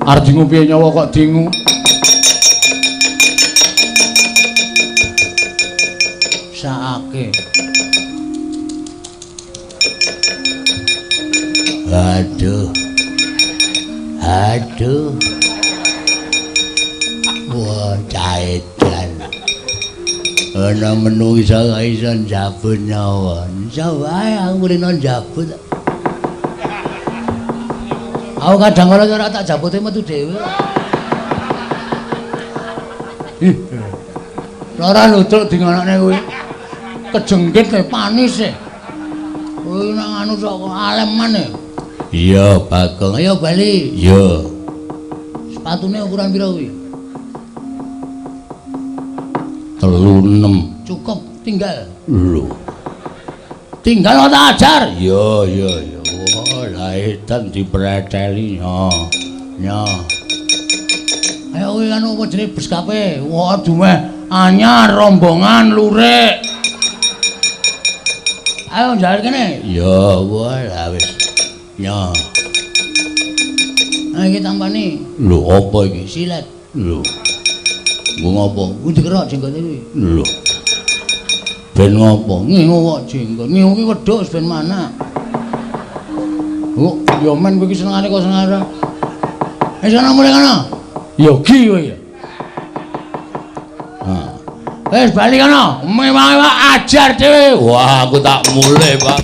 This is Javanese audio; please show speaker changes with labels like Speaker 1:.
Speaker 1: Arep dingu piye nyawa kok dingu. Saake.
Speaker 2: Aduh. Aduh. Wah, caedan. Ana menungsa kok iso njabut nyawa. Iso wae aku rene njabut.
Speaker 1: Aku kadang kala ora tak jabute metu dhewe. Ih. Ora ludruk dingonokne kuwi. Kejengkit e panis e. Kuwi nang anu sok aleman e.
Speaker 2: Iya, Bagong.
Speaker 1: Ayo bali.
Speaker 2: Iya.
Speaker 1: Sepatune ukuran pira kuwi?
Speaker 2: 36.
Speaker 1: Cukup, tinggal.
Speaker 2: Lho.
Speaker 1: Tinggal tak ajar.
Speaker 2: Iya, iya, iya. Wah, lah edan dipreteli. Ya.
Speaker 1: Ya. Ayo kuwi anu apa jenenge beskape? Wah, dumeh anyar rombongan lurik. Ayo njaluk kene.
Speaker 2: Ya, wah, lah wis. Ya.
Speaker 1: Nah, iki tampani.
Speaker 2: Lho, apa iki?
Speaker 1: Silet.
Speaker 2: Lho. Nggo ngopo?
Speaker 1: Kuwi dikerok jenggote kuwi.
Speaker 2: Lho. Ben ngopo?
Speaker 1: Ngingu kok jenggot. Ngingu ki wedhus ben mana. Oh, ya men kowe iki senengane kok seneng ora. Wis ana mulih kono. Yogi kowe ya.
Speaker 2: Ha.
Speaker 1: Wis bali kono. Mewah-mewah ajar dhewe.
Speaker 2: Wah, aku tak mulih, Pak.